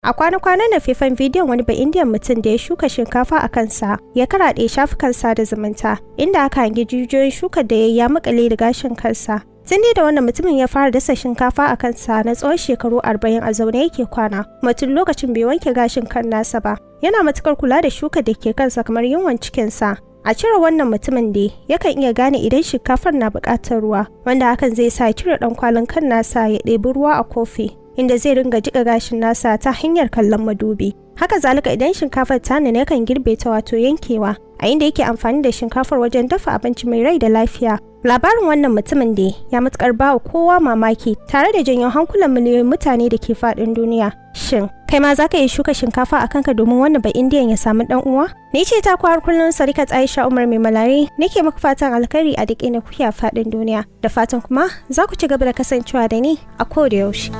A kwana-kwanan na faifan bidiyon wani ba Indiyan mutum da ya shuka shinkafa a kansa ya karaɗe shafukan sada zumunta, inda aka hangi jijiyoyin shukar da ya yi ya makale da gashin kansa. Tun dai da wannan mutumin ya fara dasa shinkafa a kansa na tsawon shekaru 40 a zaune yake kwana, kuma tun lokacin bai wanke gashin kan nasa ba. Yana matukar kula da shukar da ke kansa kamar yunwan cikinsa. A cire wannan mutumin dai yakan iya gane idan shinkafar na buƙatar ruwa, wanda hakan zai sa ya cire ɗan kwalin kan nasa ya ɗebi ruwa a kofi, inda zai ringa jiƙa gashin nasa ta hanyar kallon madubi. Haka zalika idan shinkafar ta nuna yakan girbe ta, wato yankewa, a inda yake amfani da shinkafar wajen dafa abinci mai rai da lafiya. Labarin wannan mutumin da ya matukar bawa kowa mamaki tare da janyo hankulan miliyoyin mutane da ke faɗin duniya. Shin, kai ma za ka iya shuka shinkafa a kanka domin wannan ba Indiyan ya samu ɗan uwa? Ni ce ta har kullum, Sarikat Aisha Umar Mai Malari, nake muku fatan alkhairi a duk inda kuke a faɗin duniya. Da fatan kuma za ku ci gaba da kasancewa da ni a koda yaushe.